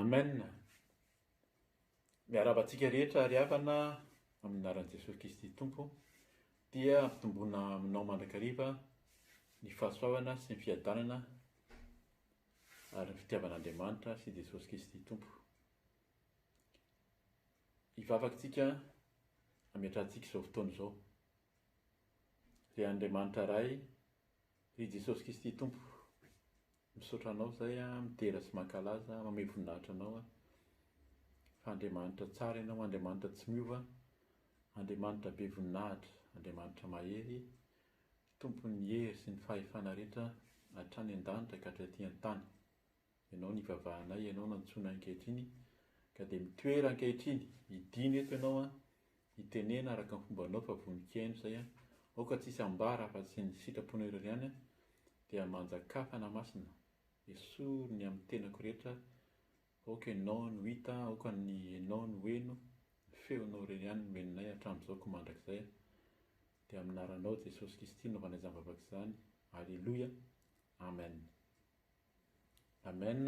Amen! Miarahaba antsika rehetra ry havana amin'ny anaran'i Jesosy Kristy Tompo. Dia ampitomboina aminao mandrakariva ny fahasoavana sy ny fiadanana ary ny fitiavan'Andriamanitra sy Jesosy Kristy Tompo. Hivavaka tsika hametrahantsika izao fotoana izao. Ry Andriamanitra Ray, ry Jesosy Kristy Tompo, Misaotra anao zay a, midera sy mankalaza, mamehy voninahitra anao a, fa Andriamanitra tsara ianao, Andriamanitra tsy miova, Andriamanitra be voninahitra, Andriamanitra mahery, Tompon'ny hery sy ny fahefana rehetra hatrany an-danitra ka hatraty an-tany. Ianao no ivavahanay, Ianao no antsoinay ankehitriny, ka dia mitoera ankehitriny, idino eto Ianao a, hitenena araka ny fombanao fa vonon-kihaino izay a, aoka tsy hisy ambara afa-tsy ny sitraponao irery ihany a, dia manjakà Fanahy Masina, esory ny amin'ny tenako rehetra, aoka Ianao no hita, aoka ny Ianao no heno, ny feonao irery ihany no henonay hatramin'izao ko mandrakizay a, dia amin'ny anaranao Jesosy Kristy no anaovanay izany vavaka izany, Aleloia, Amen. Amen.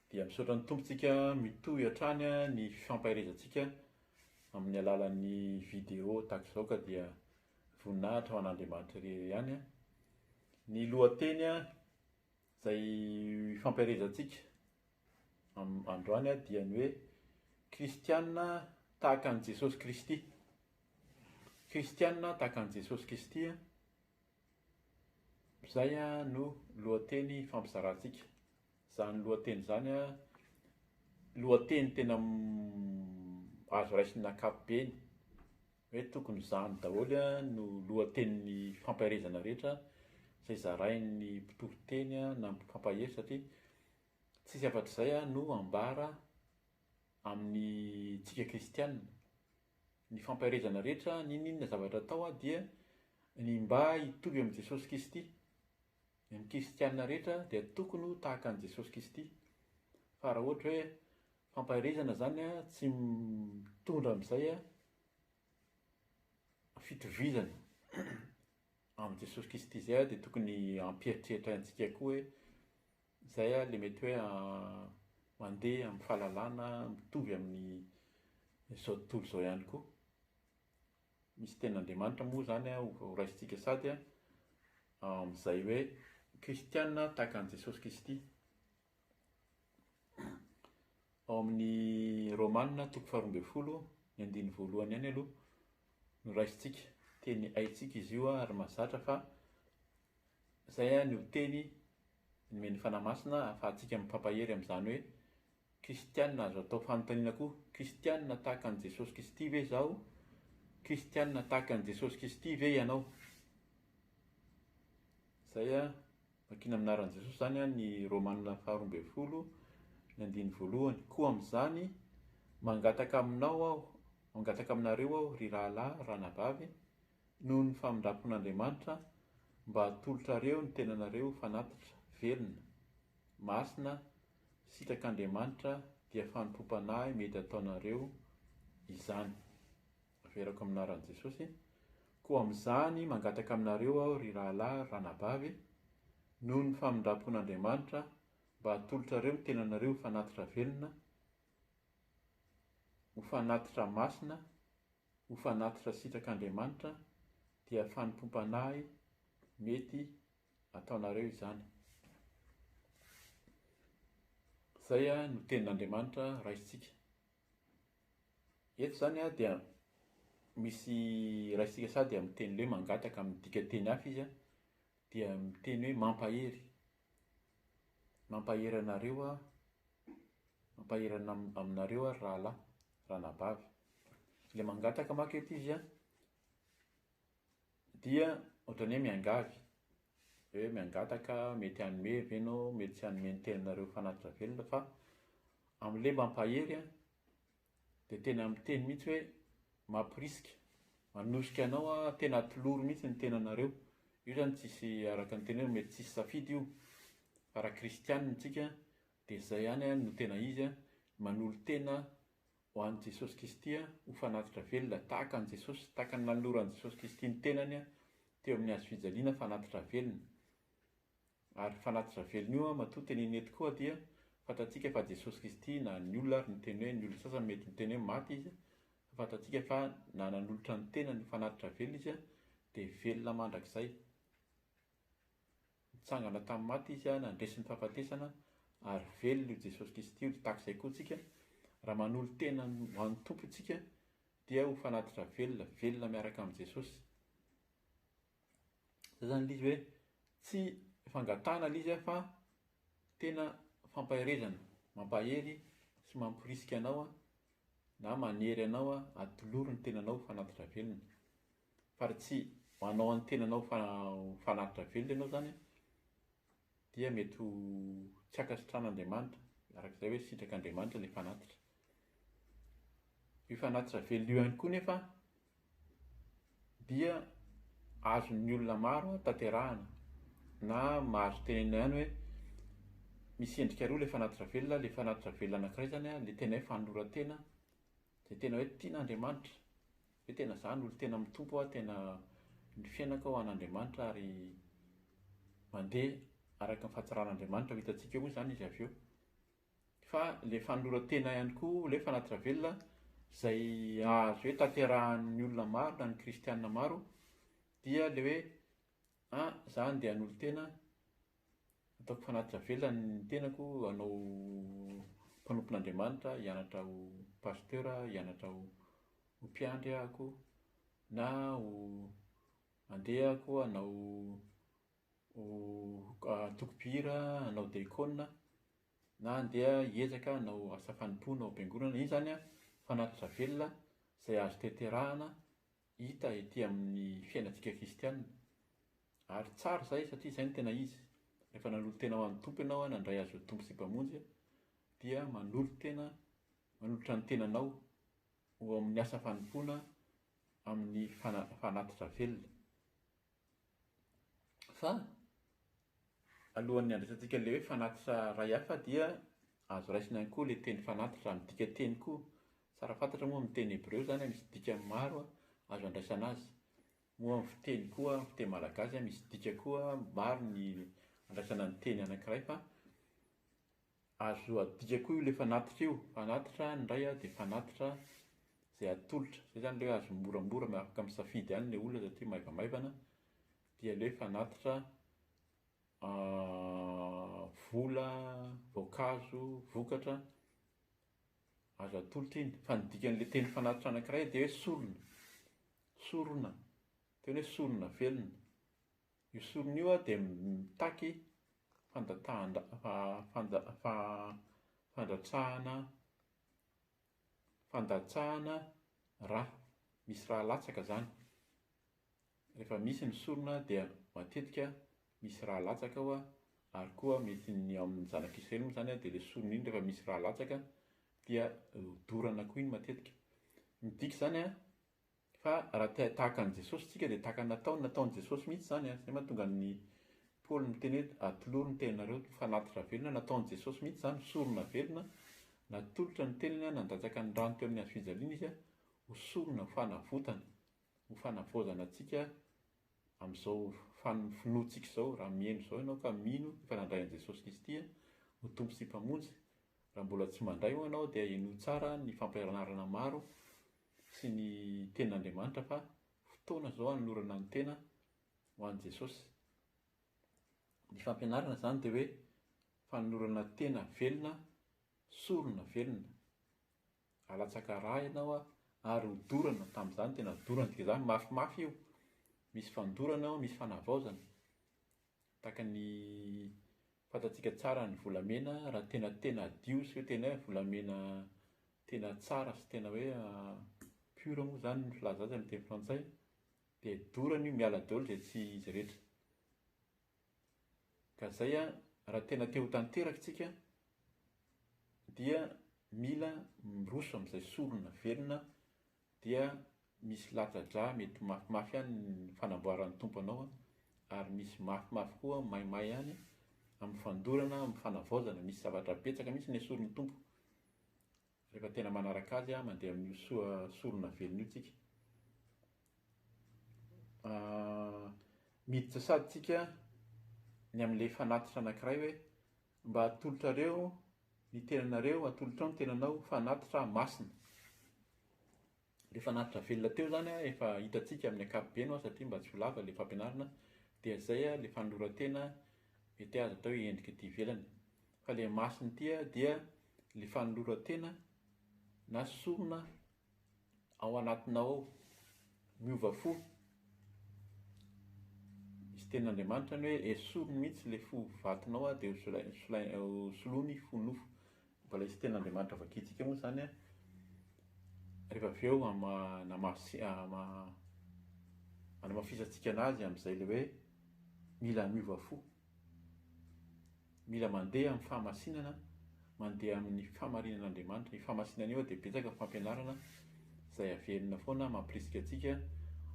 Dia misaotra ny Tompo tsika mitohy hatrany ny fifampaherezantsika amin'ny alalan'ny vidéo tahaka izao ka dia voninahitra ho an'Andriamanitra irery ihany. Ny lohateny izay ifampaherezantsika androany dia ny hoe Kristiana tahaka an'i Jesosy Kristy. Kristiana tahaka an'i Jesosy Kristy. Izay no lohateny ifampizarantsika. Izany lohateny izany, lohateny tena azo raisina ankapobeny hoe tokony izany daholo no lohatenin'ny fampaherezana rehetra izay zarain'ny mpitory teny na mpampahery satria tsisy afa-tsy izay no ambara amintsika kristiana. Ny fampaherezana rehetra, n'inon'inona zavatra atao dia ny mba hitovy amin'i Jesosy Kristy. Ny kristiana rehetra dia tokony ho tahaka an'i Jesosy Kristy. Fa raha ohatra hoe fampaherezana zany tsy mitondra amin'izay fitovizana amin'i Jesosy Kristy izay dia tokony hampieritreritra antsika koa hoe Izay le mety hoe mandeha amin'ny fahalalana mitovy amin'ny izao tontolo izao ihany koa. Misy tenin'Andriamanitra moa izany ho raisintsika sady amin'izay hoe kristiana tahaka an'i Jesosy Kristy. Ao amin'ny Romana toko faharoa ambin'ny folo, ny andininy voalohany ihany aloha no raisintsika. Teny haintsika izy io ary mahazatra fa izay no teny Nomen'ny Fanahy Masina ahafahantsika mifampahery amin'izany hoe Kristiana azo atao fanontaniana koa, Kristiana tahaka an'i Jesosy Kristy ve izaho? Kristiana tahaka an'i Jesosy Kristy ve ianao? Izay a, vakina amin'ny anaran'i Jesosy izany a, ny Romana faharoa ambin'ny folo, ny andininy voalohany. Koa amin'izany, mangataka aminao aho, mangataka aminareo aho, ry rahalahy, ranabavy, Noho ny famindram-pon'Andriamanitra, mba hatolotrareo ny tenanareo ho fanatitra velona, masina, sitrak'Andriamanitra, dia fanompoam-panahy mety hataonareo izany. Averako amin'ny anaran'i Jesosy. Koa amin'izany mangataka aminareo aho, ry rahalahy, ry ranabavy, noho ny famindram-pon'Andriamanitra, mba hatolotrareo ny tenanareo ho fanatitra velona, ho fanatitra masina, ho fanatitra sitrak'Andriamanitra dia fanompoam-panahy mety ataonareo izany. Izay no tenin'Andriamanitra raisintsika. Eto izany dia misy raisintsika sady amin'ny teny hoe mangataka amin'ny dikanteny hafa izy dia miteny hoe mampahery. Mampahery anareo aho, mampahery aminareo aho ry rahalahy, ranabavy. Ilay mangataka manko eto izy an, dia ohatran'ny hoe miangavy, hoe miangataka mety hanome ve ianao, mety tsy hanome ny tenanareo fanatitra velona fa amin'ilay mampahery an, dia tena miteny mihitsy hoe mampirisika, manosika anao an, tena atolory mihitsy ny tenanareo. Io zany tsisy araka ny teny hoe mety tsisy safidy io, fa raha kristianina isika dia izay ihany no tena izy an, manolo-tena ho an'i Jesosy Kristy ho fanatitra velona tahaka an'i Jesosy, tahaka ny nanoloran'i Jesosy Kristy ny tenany teo amin'ny hazo fijaliana fanatitra velona. Ary fanatitra velona io matoa tenenina eto koa dia Fantatsika fa Jesosy Kristy na ny olona ary niteny hoe, ny olona sasany mety miteny hoe maty Izy, fa fantatsika fa na nanolotra ny tenany ho fanatitra velona Izy dia velona mandrakizay. Nitsangana tamin'ny maty Izy, nandresy ny fahafatesana ary velona io Jesosy Kristy io. Dia tahaka izay koa tsika, raha manolo-tena ho an'ny Tompo isika dia ho fanatitra velona, velona miaraka amin'i Jesosy. Zay zany ilay izy hoe tsy fangatahana ilay izy fa tena fampaherezana, mampahery sy mamporisika anao na manery anao atolory ny tenanao ho fanatitra velona. Fa raha tsy manao an'ny tenanao ho fanatitra velona ianao zany dia mety ho tsy ankasitran'Andriamanitra, araka izay hoe sitrak'Andriamanitra ilay fanatitra. Io fanatitra velona io ihany koa nefa dia azon'ny olona maro tanterahana na mahazo tenenina ihany hoe misy endrika roa ilay fanatitra velona, ilay fanatitra velona anankiray izany ilay tena hoe fanoloran-tena, izay tena hoe tian'Andriamanitra, hoe tena za no olon-tena amin'ny Tompo aho, tena ny fiainako ho an'Andriamanitra ary mandeha araka ny fahatsaran'Andriamanitra, ho hitantsika eo moa izany izy avy eo. Fa ilay fanoloran-tena ihany koa, ilay fanatitra velona izay azo hoe tanterahan'ny olona maro na ny kristiana maro dia ilay hoe ah za andeha hanolo-tena, ataoko fanatitra velona ny tenako hanao mpanompon'Andriamanitra, hianatra ho pasteur, hianatra ho mpiandry ahako na ho andeha aho koa hanao ho antoko mpihira, hanao diakona na handeha hiezaka hanao asa fanompoana ao am-piangonana. Iny izany fanatitra velona izay azo tanterahana hita ety amin'ny fiainantsika kristiana. Ary tsara izay satria izay no tena izy. Rehefa nanolo-tena ho an'ny Tompo ianao, nandray Azy ho Tompo sy Mpamonjy, dia manolo-tena, manolotra ny tenanao ho amin'ny asa fanompoana amin'ny fanatitra velona. Fa alohan'ny handraisantsika an'ilay hoe fanatitra iray hafa dia azo raisina ihany koa ilay teny fanatitra, midika teny koa. Tsara fantatra moa amin'ny teny hebreo izany misy dikany maro azo andraisana azy. Moa amin'ny fiteny koa, amin'ny fiteny malagasy misy dika koa maro ny andraisana ny teny anankiray fa Azo adika koa io le fanatitra io, fanatitra ny iray dia fanatitra izay atolotra, izay zany le hoe azo moramora afaka misafidy ihany le olona satria maivamaivana, dia le hoe fanatitra vola, voankazo, vokatra, azo atolotra iny, fa ny dikan'le teny fanatitra anankiray dia hoe sorona, sorona, teny hoe sorona velona. Io sorona io dia mitaky fandratsahana fandatsahana rà. Misy rà latsaka izany. Rehefa misy ny sorona dia matetika misy rà latsaka ao ary koa mety ny ao amin'ny zanak'Israely moa izany dia ilay sorona iny rehefa misy rà latsaka dia dorana koa iny matetika. Midika izany Fa raha te tahaka an'i Jesosy tsika dia tahaka ny nataony, nataon'i Jesosy mihitsy izany an, izay mahatonga an'i Paoly miteny hoe atolory ny tenanareo fanatitra velona, nataon'i Jesosy mihitsy izany, sorona velona, natolotra ny tenany an, nandatsaka ny rany teo amin'ny hazo fijaliana Izy an, ho sorona, ho fanavotana, ho fanavaozana antsika amin'izao finoantsika izao, raha miheno izao ianao ka mino efa nandray an'i Jesosy Kristy ho Tompo sy Mpamonjy, raha mbola tsy mandray ho'a ianao dia henoy tsara ny fampianarana maro sy ny tenin'Andriamanitra fa fotoana izao hanolorana ny tena ho an'i Jesosy. Ny fampianarana izany dia hoe fanolorana tena velona, sorona velona. Alatsaka rà ianao ary hodorana, tamin'izany tena dorana, dikan'izany mafimafy io. Misy fandorana ao, misy fanavaozana. Tahaka ny fantatsika tsara ny volamena raha tena tena hadio sy hoe tena hoe volamena tena tsara sy tena hoe pure moa izany ny filaza azy amin'ny teny frantsay dia dorana io miala daholo izay tsy izy rehetra. Ka izay an, raha tena te ho tanteraka isika dia mila miroso amin'izay sorona velona dia misy latsa-drà mety mafimafy ihany ny fanamboaran'ny Tompo anao ary misy mafimafy koa maimay ihany amin'ny fandorana, amin'ny fanavaozana, misy zavatra betsaka mihitsy nesorin'ny Tompo rehefa tena manaraka Azy mandeha amin'io soa sorona velona io tsika. Miditra sady tsika ny amin'ilay fanatitra anankiray hoe mba atolotrareo. Ny tenanareo, atolotrao ny tenanao fanatitra masina. Ilay fanatitra velona teo izany efa hitantsika amin'ny ankapobeny hoa satria mba tsy ho lava ilay fampianarana dia izay ilay fanoloran-tena mety azo atao hoe endrika ety ivelany. Fa ilay masina ity dia ilay fanoloran-tena na sorona ao anatinao ao, miova fo. Misy tenin'Andriamanitra ny hoe esoriny mihitsy ilay fo vatonao dia hosoloiny fo nofo. Mbola hisy tenin'Andriamanitra vakintsika moa izany an, rehefa avy eo hanamafisantsika anazy amin'izay ilay hoe mila miova fo. Mila mandeha amin'ny fahamasinana, mandeha amin'ny fahamarinan'Andriamanitra. Io fahamasinana io dia betsaka ny fampianarana izay averina foana mampirisika antsika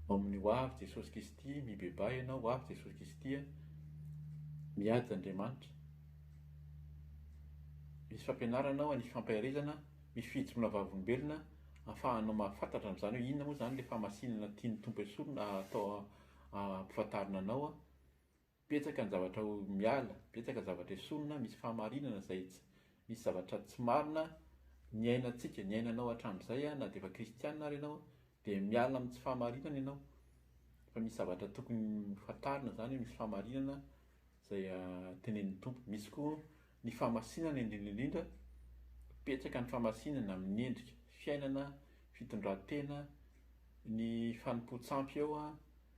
ao amin'ny ho avy Jesosy Kristy, mibebaha ianao, ho avy Jesosy Kristy, miady Andriamanitra. Misy fampianarana ao, misy fampaherezana, misy fijoroana vavolombelona ahafahanao mahafantatra amin'izany hoe inona moa izany ilay fahamasinana tian'ny Tompo esorina atao ampifantarina anao. Betsaka ny zavatra ho miala, betsaka zavatra esorina, misy fahamarinana izay tsy, misy zavatra tsy marina niainantsika, niainanao hatramin'izay na dia efa kristiana ary ianao dia miala amin'ny tsy fahamarinana ianao. Fa misy zavatra tokony ho fantarina izany hoe misy fahamarinana izay tenenin'ny Tompo. Misy koa ny fahamasinana indrindra indrindra, betsaka ny fahamasinana amin'ny endrika fiainana, fitondran-tena, ny fanompoan-tsampy eo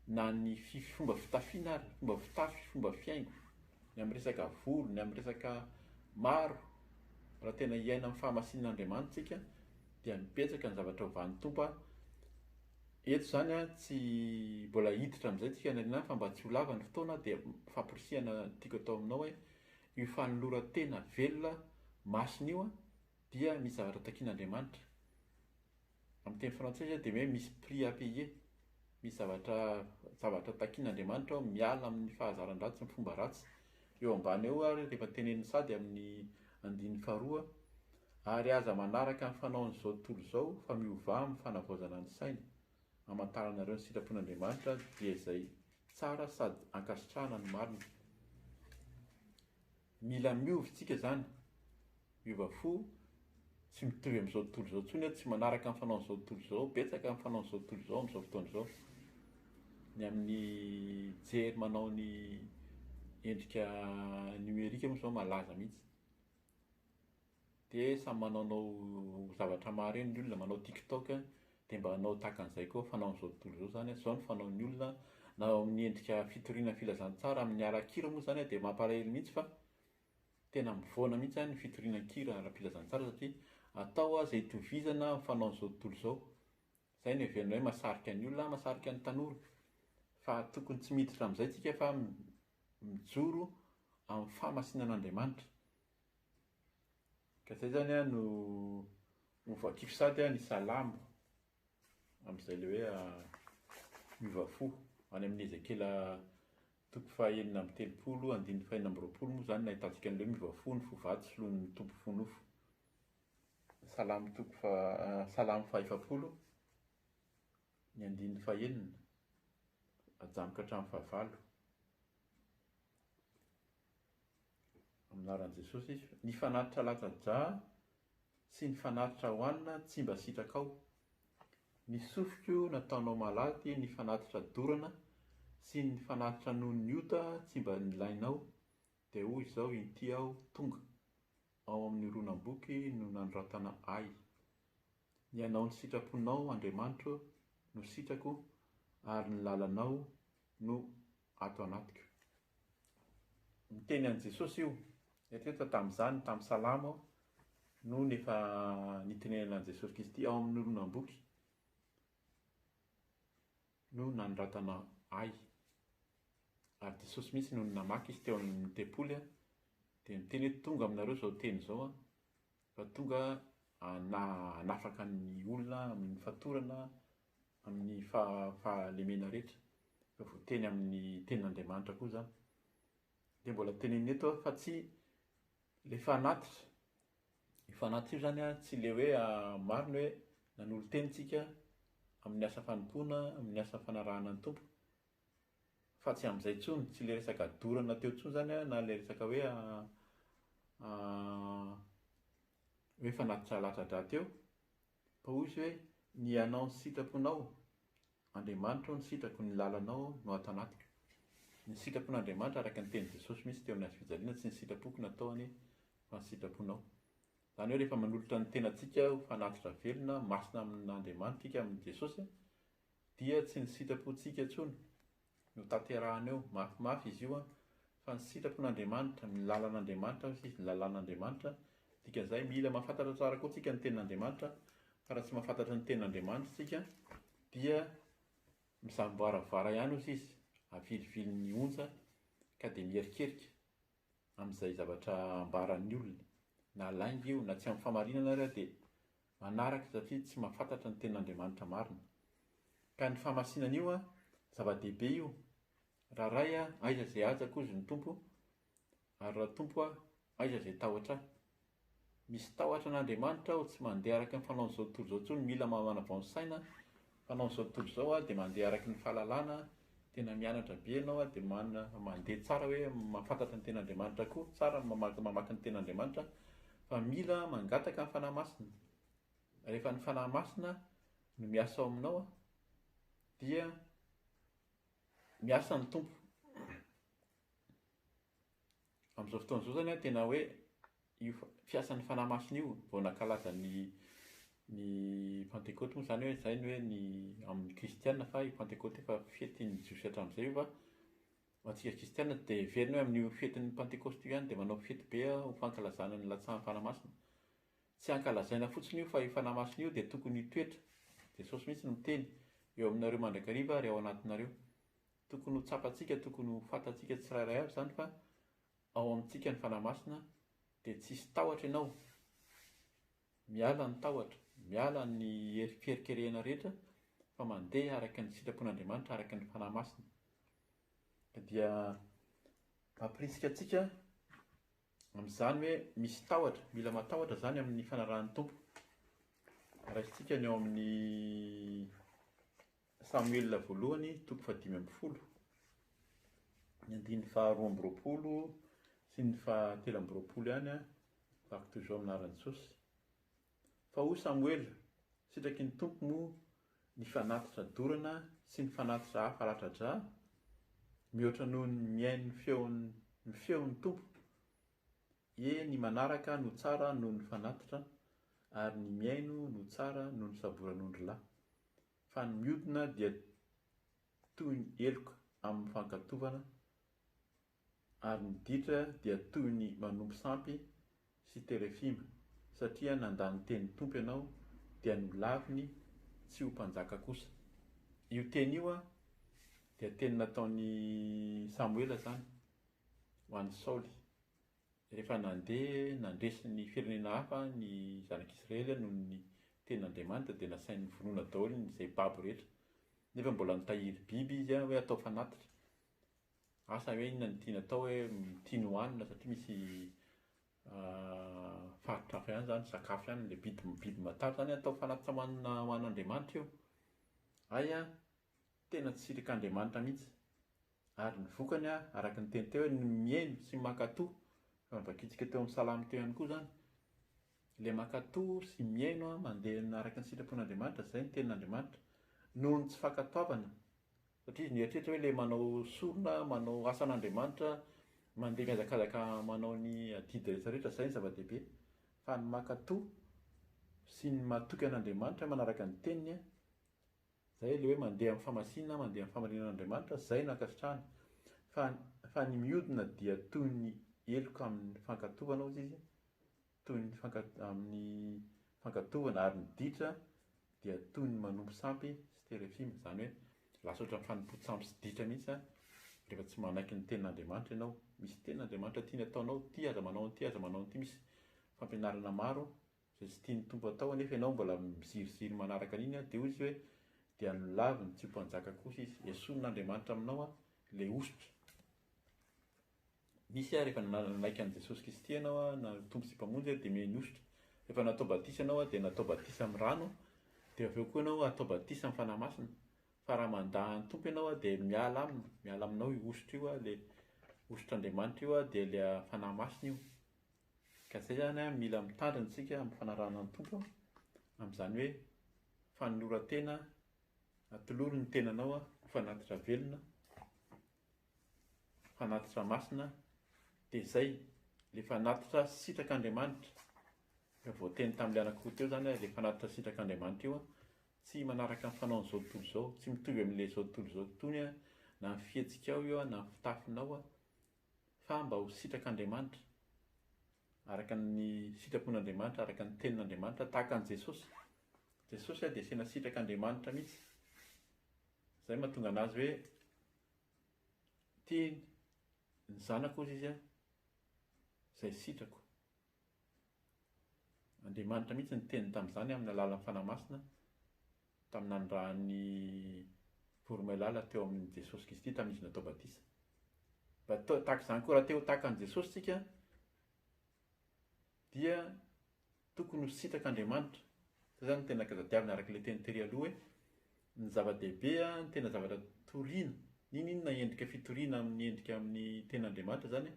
na ny fomba fitafiana ary, fomba fitafy, fomba fihaingo, ny amin'ny resaka volo, ny amin'ny resaka maro, raha tena hiaina amin'ny fahamasinan'Andriamanitra isika dia mibetsaka ny zavatra hovan'ny Tompo a. Eto izany a, tsy mbola hiditra amin'izay tsika any aoriana any fa mba tsy ho lava ny fotoana dia famporisihana tiako atao aminao hoe io fanoloran-tena velona masina io a dia misy zavatra takian'Andriamanitra. Amin'ny teny frantsay izay dia hoe misy prix à payer, misy zavatra zavatra takian'Andriamanitra ao, miala amin'ny fahazaran-dratsy, ny fomba ratsy. Eo ambany eo ary rehefa teneniny sady amin'ny andininy faharoa, ary aza manaraka ny fanaon'izao tontolo izao fa miovà amin'ny fanavaozana ny saina, hamantaranareo ny sitrapon'Andriamanitra dia izay tsara sady ankasitrahana ny marina. Mila miova isika izany, miova fo, tsy mitovy amin'izao tontolo izao intsony, tsy manaraka ny fanaon'izao tontolo izao, betsaka ny fanaon'izao tontolo izao amin'izao fotoana izao. Ny amin'ny jery manao ny endrika numerika moa izao malaza mihitsy. Dia samy manaonao zavatra maro eny ny olona, manao tiktok dia mba hanao tahaka an'izay koa fanaon'izao tontolo izao izany, izao ny fanaon'ny olona na ao amin'ny endrika fitoriana filazantsara amin'ny ara-kira moa izany dia mampalahelo mihitsy fa tena mivoana mihitsy ny fitoriana an-kira ara-pilazantsara satria atao izay hitovizana amin'ny fanaon'izao tontolo izao. Izay no heverina hoe mahasarika ny olona, mahasarika ny tanora. Fa tokony tsy miditra amin'izay tsika fa mijoro amin'ny fahamasinan'Andriamanitra. Ka zay zany an no ho vakiko sady an ny salamo amin'izay le hoe miova fo any amin'ny Ezekiela toko faha-36 andininy faha-26 moa zany no ahitantsika an'ilay hoe miova fo ny fo vato soloin'ny Tompo fo nofo. Salamo toko faha salamo faha-40 ny andininy fahenina ajanoko hatramin'ny fahavalo. Amin'ny anaran'i Jesosy, ny fanatitra latsa-drà sy ny fanatitra hohanina tsy mba sitrakao. Ny sofiko nataonao malady ny fanatitra dorana sy ny fanatitra noho ny ota tsy mba nilainao, dia hoy izao, Inty aho tonga, ao amin'ny horonam-boky no nanoratana ahy. Ny hanao ny sitraponao, Andriamanitro, no sitrako, ary ny lalanao no ato anatiko. Miteny an'i Jesosy io. Eritrereto fa tamin'izany, tamin'ny Salamo, no efa nitenenana an'i Jesosy Kristy ao amin'ny horonam-boky no nanoratana ahy. Ary Jesosy mihitsy no namaky izy teo amin'ny tempoly dia niteny hoe tonga aminareo izao teny izao fa tonga hanafaka ny olona amin'ny fatorana, amin'ny fahalemena rehetra. Efa voateny amin'ny tenin'Andriamanitra koa izany. Dia mbola tenenina eto fa tsy le fanatitra. Io fanatitra io izany tsy le hoe marina hoe nanolo-tena isika amin'ny asa fanompoana, amin'ny asa fanarahana ny Tompo. Fa tsy amin'izay intsony, tsy le resaka dorana teo intsony izany na le resaka hoe. Hoe fanatitra latsa-drà teo, fa hoy izy hoe, Ny hanao ny sitraponao, Andriamanitra ô, ny sitrako, ny lalanao no ato anatiko. Ny sitrapon'Andriamanitra araka ny tenin'i Jesosy mihitsy teo amin'ny hazo fijaliana, tsy ny sitrapoko no atao anie fa ny sitraponao. Izany hoe rehefa manolotra ny tenantsika ho fanatitra velona, masina amin'Andriamanitra ika amin'i Jesosy, dia tsy ny sitrapontsika intsony no tanterahana eo, mafimafy izy io an, fa ny sitrapon'Andriamanitra, ny lalan'Andriamanitra hoy izy, ny lalàn'Andriamanitra, dikan'izay mila mahafantatra tsara koa tsika ny tenin'Andriamanitra, fa raha tsy mahafantatra ny tenin'Andriamanitra tsika dia misamboaravara ihany hoy izy, avilivilin'ny onja ka dia mierikerika amin'izay zavatra ambaran'ny olona, na lainga io na tsy amin'ny fahamarinana ary dia manaraka satria tsy mahafantatra ny tenin'Andriamanitra marina. Ka ny fahamasinana io an, zava-dehibe io. Raha Ray a, aiza izay hajako hozy ny Tompo, ary raha Tompo a, aiza izay tahotra ahy. Misy tahotra an'Andriamanitra aho, tsy mandeha araka ny fanaon'izao tontolo izao intsony, mila manavao ny saina, fanaon'izao tontolo izao aho dia mandeha araka ny fahalalana, tena mianatra be ianao aho dia manana, mandeha tsara hoe mahafantatra ny tenin'Andriamanitra koa, tsara ny mamaky mamaky ny tenin'Andriamanitra fa mila mangataka ny Fanahy Masina. Rehefa ny Fanahy Masina no miasa ao aminao dia miasa ny Tompo. Amin'izao fotoana izao zany tena hoe io fiasan'ny Fanahy Masina io vao nankalaza ny ny Pantekoty moa izany hoe izay ny hoe ny amin'ny kristiana fa io Pantekoty efa fetin'ny Jiosy hatramin'izay io fa ho antsika kristiana dia heverina hoe amin'io fetin'ny Pantekosta io ihany dia manao fety be ho fankalazana ny latsahan'ny Fanahy Masina. Tsy ankalazaina fotsiny io fa io Fanahy Masina io dia tokony hitoetra, Jesosy mihitsy no miteny, eo aminareo mandrakariva ary ao anatinareo. Tokony ho tsapantsika, tokony ho fantatsika tsirairay avy izany fa ao amintsika ny Fanahy Masina dia tsisy tahotra ianao, miala ny tahotra, miala ny hery fiherikerehana rehetra fa mandeha araka ny sitrapon'Andriamanitra, araka ny Fanahy Masina. Dia mampirisika antsika Amin'izany hoe misy tahotra, mila matahotra izany amin'ny fanarahan'ny Tompo. Raisintsika ny ao amin'ny Samoela voalohany, toko faha-15, ny andininy faha-22 sy ny faha-23 ihany, vaky toy izao amin'ny anaran'i Jesosy. Fa hoy Samoela, Sitraky ny Tompo moa ny fanatitra dorana sy ny fanatitra hafa ratra-drà, mihoatra noho ny mihaino ny feon'ny ny feon'ny Tompo? Ie, ny manaraka no tsara noho ny fanatitra, ary ny mihaino no tsara noho ny saboran'ondrilahy. Fa ny miodina dia toy ny heloka amin'ny fankatovana, Ary ny ditra dia toy ny manompo sampy sy terefima, satria nandà ny tenin'ny Tompo ianao, dia nolaviny tsy ho mpanjaka kosa. Io teny io dia teny nataon'i Samoela izany ho an'i Saoly, rehefa nandeha nandresy ny firenena hafa ny zanak'Israely noho ny tenin'Andriamanitra, dia nasainy novonoina daholo izay babo rehetra, nefa mbola nitahiry biby izy hoe atao fanatitra. Asa hoe inona no tiany atao hoe tiany hohanina satria misy faritra hafa ihany zany sakafo ihany le biby biby matavy zany atao fanatitra hohanina ho an'Andriamanitra io. Hay an, tena tsy sitrik'Andriamanitra mihitsy. Ary ny vokany an, araka ny teny teo hoe ny mihaino sy mankatò, efa novakintsika teo amin'ny salamo teo ihany koa zany, le mankatò sy mihaino an, mandeha araka ny sitrapon'Andriamanitra, zay ny tenin'Andriamanitra, noho ny tsy fankatoavana Satria izy mieritreritra hoe ilay manao sorona, manao asan'Andriamanitra, mandeha mihazakazaka manao ny adidy rehetra rehetra, izay no zava-dehibe. Fa ny mankatò sy ny matoky an'Andriamanitra, manaraka ny teniny, izay ilay hoe mandeha amin'ny fahamasinana, mandeha amin'ny fahamarinan'Andriamanitra, izay no ankasitrahany. Fa, fa ny miodina dia toy ny heloka amin'ny fankatovana, hozy izy, toy ny fanka, amin'ny fankatovana, ary ny ditra dia toy ny manompo sampy sy terefima, izany hoe lasa ohatran'ny fanompoan-tsampy sy ditra mihitsy an, rehefa tsy manaiky ny tenin'Andriamanitra ianao. Misy tenin'Andriamanitra tiany ataonao, ity aza manao an'ity, aza manao an'ity, misy fampianarana maro izay tsy tian'ny Tompo atao anefa ianao mbola miziriziry manaraka an'iny an, dia hoy izy hoe dia nolaviny tsy ho mpanjaka kosa izy. Esorin'Andriamanitra aminao an, ilay hosotra. Misy ary rehefa nanaiky an'i Jesosy Kristy ianao na Tompo sy Mpamonjy dia omeny hosotra. Rehefa natao batisa ianao dia natao batisa amin'ny rano dia avy eo koa ianao atao batisa amin'ny Fanahy Masina. Fa raha mandà ny Tompo ianao dia miala aminy, miala aminao io hosotra io, ilay hosotr'Andriamanitra io dia ilay Fanahy Masina io. Ka izay izany an, mila mitandrina isika amin'ny fanarahana ny Tompo amin'izany hoe fanoloran-tena, atolory ny tenanao ho fanatitra velona, fanatitra masina, dia izay ilay fanatitra sitrak'Andriamanitra. Efa voateny tamin'ilay anankiroa teo izany ilay fanatitra sitrak'Andriamanitra io, tsy manaraka ny fanaon'izao tontolo izao, tsy mitovy amin'ilay izao tontolo izao itony na ny fihetsikao io na ny fitafinao fa mba ho sitrak'Andriamanitra, araka ny sitrapon'Andriamanitra, araka ny tenin'Andriamanitra, tahaka an'i Jesosy. Jesosy dia tena sitrak'Andriamanitra mihitsy. Izay mahatonga anazy hoe tia ny zanako hozy izy izay sitrako. Andriamanitra mihitsy niteny tamin'izany amin'ny alalan'ny Fanahy Masina tamin'ny nanirahan'ny voromailala teo amin'i Jesosy Kristy tamin'izy natao batisa. Mba tahaka izany koa raha te ho tahaka an'i Jesosy isika dia tokony ho sitrak'Andriamanitra. Izay izany no tena tadiavina araka ilay teny tery aloha hoe ny zava-dehibe, ny tena zavatra toriana, n'inon'inona endrika fitoriana amin'ny endrika amin'ny tenin'Andriamanitra izany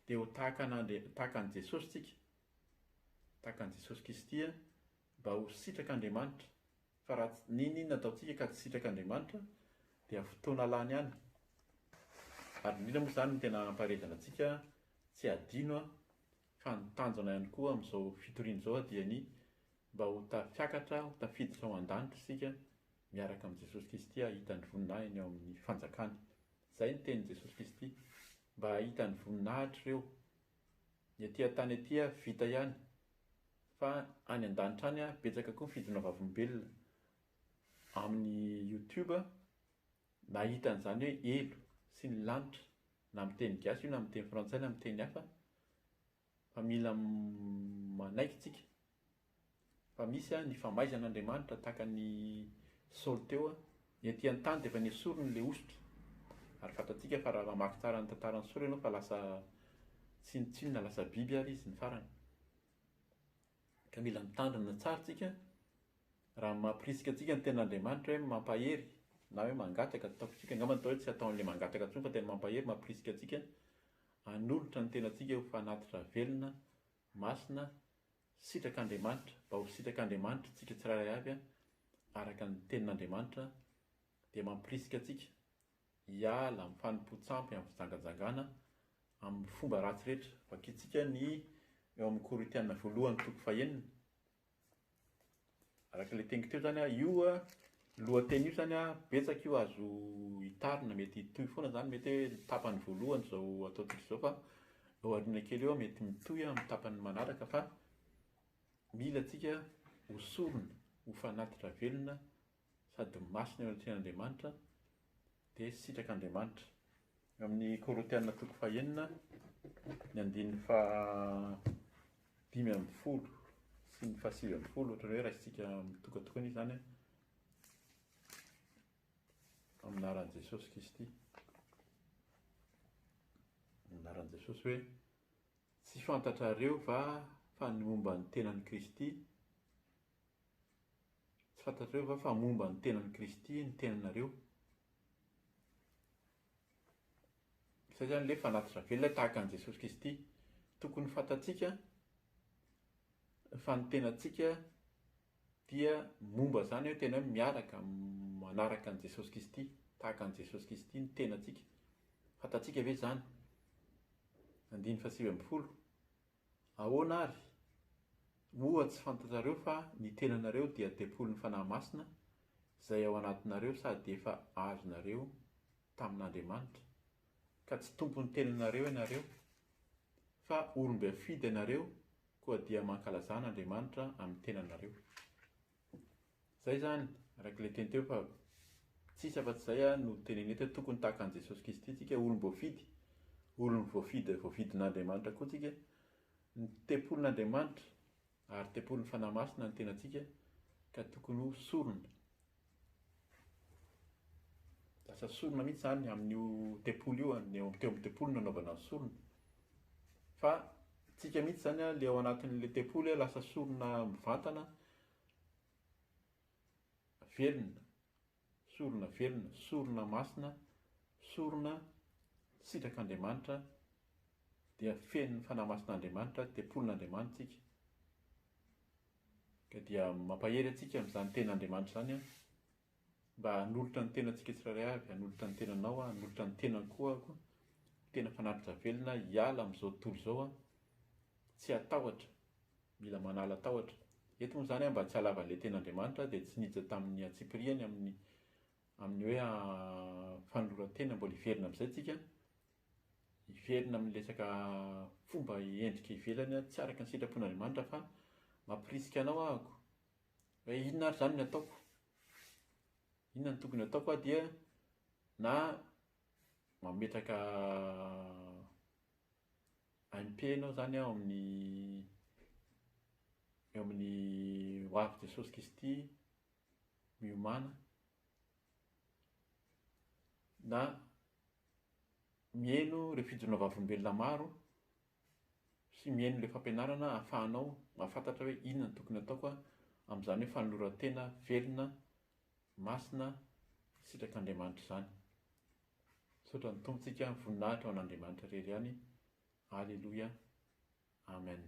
dia ho tahaka an'Andri-, tahaka an'i Jesosy isika. Tahaka an'i Jesosy Kristy mba ho sitrak'Andriamanitra. Fa raha tsy, n'inon'inona ataontsika ka tsy sitrak'Andriamanitra dia fotoana lany ihany. Ary indrindra moa izany ny tena ampaherezana antsika tsy hadino fa ny tanjona ihany koa amin'izao fitoriana izao dia ny mba ho tafiakatra, ho tafiditra ao an-danitra isika miaraka amin'i Jesosy Kristy hahita ny voninahiny ao amin'ny fanjakany. Izay ny tenin'i Jesosy Kristy, mba hahita ny voninahitra ireo. Ny aty an-tany aty vita ihany, fa any an-danitra any betsaka koa ny fijoroana vavolombelona amin'ny youtube nahita an'izany hoe helo sy ny lanitra, na amin'ny teny gasy io na amin'ny teny frantsay na amin'ny teny hafa, fa mila manaiky tsika fa misy ny famaizan'Andriamanitra tahaka an'i Saoly teo, ny aty an-tany dia efa nesoriny ilay hosotra, ary fantatsika fa raha mamaky tsara ny tantaran'i Saoly ianao fa lasa tsinontsinona, lasa biby ary izy ny farany. Ka mila mitandrina tsara tsika, raha mampirisika antsika ny tenin'Andriamanitra hoe mampahery na hoe mangataka, ataontsika angamba ny atao hoe tsy ataon'ilay mangataka intsony fa tena mampahery, mampirisika antsika hanolotra ny tenantsika ho fanatitra velona, masina, sitrak'Andriamanitra, mba ho sitrak'Andriamanitra isika tsirairay avy araka ny tenin'Andriamanitra dia mampirisika antsika hiala amin'ny fanompoan-tsampy, amin'ny fijangajangana, amin'ny fomba ratsy rehetra. Vakintsika ny eo amin'ny Korintiana voalohany toko fahenina. Araka ilay teniko teo izany, io lohateny io izany betsaka io azo hitarina, mety hitohy foana izany, mety hoe ny tapany voalohany izao ataontsika izao fa eo aoriana kely eo mety mitohy amin'ny tapany manaraka fa mila antsika ho sorona, ho fanatitra velona sady masina eo anatrehan'Andriamanitra dia sitrak'Andriamanitra. Eo amin'ny Korintiana toko fahenina, ny andininy faha-15 sy ny faha-19, ohatran'ny hoe raisintsika mitokatokana izy izany amin'ny anaran'i Jesosy Kristy. Amin'ny anaran'i Jesosy hoe tsy fantatrareo va fa ny momba ny tenan'i Kristy Tsy fantatrareo va fa momba ny tenan'i Kristy ny tenanareo? Izay izany ilay fanatitra velona tahaka an'i Jesosy Kristy. Tokony fantatsika fa ny tenantsika dia momba izany hoe tena hoe miaraka manaraka an'i Jesosy Kristy, tahaka an'i Jesosy Kristy ny tenantsika. Fantatsika ve izany? Andininy faha-19. Ahoana àry? Moa tsy fantatrareo fa ny tenanareo dia tempolin'ny Fanahy Masina izay ao anatinareo sady efa azonareo tamin'Andriamanitra, ka tsy tompon'ny tenanareo ianareo, fa olom-boafidy ianareo, koa dia mankalazà an'Andriamanitra amin'ny tenanareo. Zay zany, araka ilay teny teo fa tsisy afa-tsy zay no tenenina eto hoe tokony tahaka an'i Jesosy Kristy tsika, olom-boafidy, olon'ny voafidy, voafidin'Andriamanitra koa tsika, ny tempolin'Andriamanitra ary tempolin'ny Fanahy Masina ny tenantsika ka tokony ho sorona. Lasa sorona mihitsy zany amin'io tempoly io, ny eo teo amin'ny tempoly no nanaovana ny sorona. Fa tsika mihitsy zany le ao anatin'le tempoly lasa sorona mivantana velona, sorona velona, sorona masina, sorona sitrak'Andriamanitra. Dia feno ny Fanahy Masin'Andriamanitra, tempolin'Andriamanitra isika. Ka dia mampahery antsika amin'izany tenin'Andriamanitra izany aho, mba hanolotra ny tenantsika tsirairay avy, hanolotra ny tenanao aho, hanolotra ny tenako koa aho, ho tena fanatitra velona hiala amin'izao tontolo izao aho, tsy hatahotra, mila manala tahotra. Eto moa izany aho mba tsy halava an'ilay tenin'Andriamanitra dia tsy niditra tamin'ny antsipiriany amin'ny amin'ny hoe fanoloran-tena, mbola hiverina amin'izay tsika. Hiverina amin'ny resaka fomba endrika ivelany tsy araka ny sitrapon'Andriamanitra fa mampirisika anao ahako hoe inona ary izany ny ataoko? Inona no tokony ataoko aho dia na mametraka MP ianao izany ao amin'ny eo amin'ny ho avy Jesosy Kristy miomàna na Mihaino ireo fijoroana vavolombelona maro sy mihaino ilay fampianarana ahafahanao mahafantatra hoe inona no tokony hataoko amin'izany hoe fanoloran-tena velona, masina, sitrak'Andriamanitra izany. Misaotra ny Tompo tsika, voninahitra ho an'Andriamanitra irery ihany. Aleloia. Amen.